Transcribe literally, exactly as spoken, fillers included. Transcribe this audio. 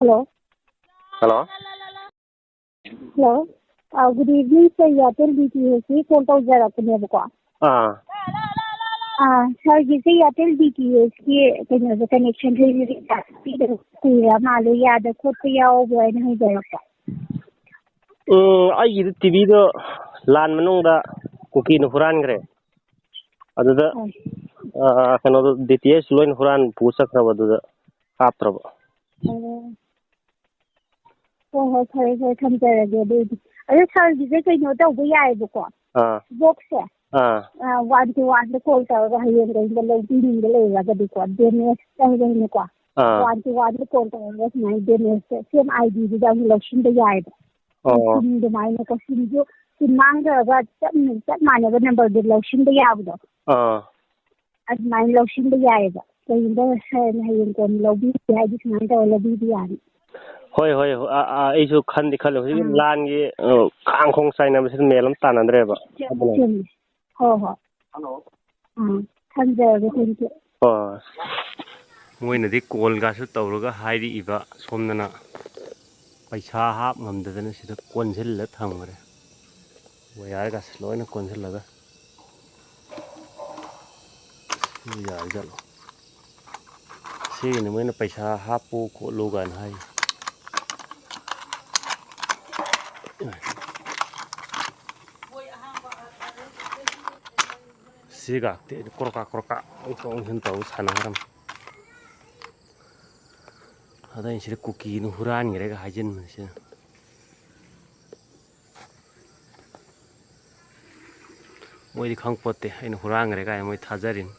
Hello. Hello. Hello. ꯑꯥ, good evening, sir. Airtel D T H ꯀꯤ call ꯇꯧꯖꯔꯛꯄꯅꯦꯕꯀꯣ꯫ ꯑꯥ꯫ ꯑꯥ, sir ꯒꯤꯁꯦ Airtel D T H ꯀꯤ ꯀꯩꯅꯣꯁꯦ, connection ꯁꯦ ꯀꯨꯏꯔ ꯃꯥꯜꯂꯦ, ꯌꯥꯗ ꯈꯣꯠꯄ ꯌꯥꯎꯕ꯭ꯔꯥ ꯍꯥꯏꯅ ꯍꯪꯖꯔꯛꯄ꯫ ꯎꯝ, ꯑꯩꯒꯤꯗꯤ T Vꯗꯣ ꯂꯥꯟ ꯃꯅꯨꯡꯗ ꯀꯨꯀꯤꯅ ꯍꯨꯔꯥꯟꯈ꯭ꯔꯦ꯫ ꯑꯗꯨꯗ, ꯑꯥ꯫ ꯑꯥ, ꯀꯩꯅꯣꯗꯣ, D T H ꯂꯣꯏꯅ ꯍꯨꯔꯥꯟ ꯄꯨ ꯆꯠꯈ꯭ꯔꯕ, ꯑꯗꯨꯗ ꯍꯥꯞꯇ꯭ꯔꯕ꯫ ꯑꯣ꯫ ꯍꯣꯏ, ꯍꯣꯏ, ꯐꯔꯦ, ꯐꯔꯦ, ꯊꯝꯖꯔꯒꯦ ꯑꯗꯨꯑꯣꯏꯗꯤ꯫ ꯑꯗꯣ sir ꯒꯤꯁꯦ ꯀꯩꯅꯣ ꯇꯧꯕ ꯌꯥꯏꯑꯕꯀꯣ? ꯑꯥ꯫ Box say? Ah. Ah, one to one the call ꯇꯧꯔꯒ ꯍꯌꯦꯡ ꯀꯩꯒꯨꯝꯕ ꯂꯧꯕꯤꯅꯤꯡꯕ ꯂꯩꯔꯒꯗꯤꯀꯣ, damage ꯇꯧꯔꯒꯅꯦꯀꯣ, ah. One to one the call ꯇꯧꯔꯒ ꯁꯨꯃꯥꯏꯅ damage ꯁꯦ same ID ꯗꯨꯗ ꯑꯃꯨꯛ ꯂꯧꯁꯤꯟꯕ ꯌꯥꯏꯑꯕ꯫ ꯑꯣ꯫ ꯁꯤꯝ ꯑꯗꯨꯃꯥꯏꯅꯀꯣ, ꯁꯤꯝꯁꯨ, ꯁꯤꯝ ꯃꯥꯡꯈ꯭ꯔꯒ ꯆꯞ, ꯆꯞ ꯃꯥꯟꯅꯕ number ꯗꯨ ꯂꯧꯁꯤꯟꯕ ꯌꯥꯕꯗꯣ꯫ ꯑꯥ꯫ ꯑꯗꯨꯃꯥꯏꯅ ꯂꯧꯁꯤꯟꯕ ꯌꯥꯏꯑꯕ꯫ ꯀꯩꯒꯨꯝꯕ sir ꯅ ꯍꯌꯦꯡ ꯀꯣꯟꯅ ꯂꯧꯕꯤꯒꯦ ꯍꯥꯏꯗꯤ ꯁꯨꯃꯥꯏꯅ ꯇꯧꯔ ꯂꯧꯕꯤꯕ ꯌꯥꯅꯤ꯫ ꯍꯣꯏ, ꯍꯣꯏ, ꯍꯣꯏ꯫ ꯑꯥ, ꯑꯥ, ꯑꯩꯁꯨ ꯈꯟꯗꯤ ꯈꯜꯂꯦ꯫ ꯍꯧꯖꯤꯛꯀꯤ ꯎꯝ꯫ ꯂꯥꯟꯒꯤ, ꯑ, ꯈꯥꯡ ꯈꯣꯡ ꯆꯥꯏꯅꯕꯁꯤꯗ ꯃꯦꯟ ꯑꯃ ꯇꯥꯅꯗ꯭ꯔꯦꯕ꯫ ꯆꯨꯝꯃꯤ, ꯑꯗꯨꯅ꯫ ꯆꯨꯝꯃꯤ꯫ ꯍꯣꯏ, ꯍꯣꯏ꯫ ꯎꯝ, ꯊꯝꯖꯔꯒꯦ, thank you꯫ ꯍꯣꯏ꯫ ꯃꯣꯏꯅꯗꯤ call ꯒꯁꯨ ꯇꯧꯔꯒ ꯍꯥꯏꯔꯛꯏꯕ, ꯁꯣꯝꯗꯅ ꯄꯩꯁꯥ ꯍꯥꯞ ꯉꯝꯗꯗꯅ ꯁꯤꯗ ꯀꯣꯟꯁꯤꯜꯂ ꯊꯝꯈ꯭ꯔꯦ꯫ Wire ꯒꯁꯦ ꯂꯣꯏꯅ ꯀꯣꯟꯁꯤꯜꯂꯒ꯫ ꯁꯤ ꯌꯥꯔꯤꯖꯥꯠꯂꯣ? ꯁꯤꯒꯤꯅꯤ ꯃꯣꯏꯅ ꯄꯩꯁꯥ ꯍꯥꯞꯄꯨ ꯈꯣꯠꯂꯨ ꯀꯥꯏꯅ ꯍꯥꯏ꯫ ꯁꯤꯒꯥꯛꯇꯤ ꯀ꯭ꯔꯣꯀꯥ ꯀ꯭ꯔꯣꯀꯥ ꯑꯣꯟꯊꯣꯛ ꯑꯣꯟꯁꯤꯟ ꯇꯧ ꯁꯥꯟꯅꯈ꯭ꯔꯝ꯫ ꯑꯗ ꯑꯩꯅ ꯁꯤꯗ ꯀꯨꯀꯤꯅ ꯍꯨꯔꯥꯟꯈ꯭ꯔꯦꯒ ꯍꯥꯏꯖꯤꯟꯕꯅꯤ ꯁꯤꯅ꯫ ꯃꯣꯏꯗꯤ ꯈꯪꯄꯣꯠꯇꯦ ꯑꯩꯅ ꯍꯨꯔꯥꯟꯈ꯭ꯔꯦ ꯀꯥꯏꯅ ꯃꯣꯏ ꯊꯥꯖꯔꯤꯅꯤ꯫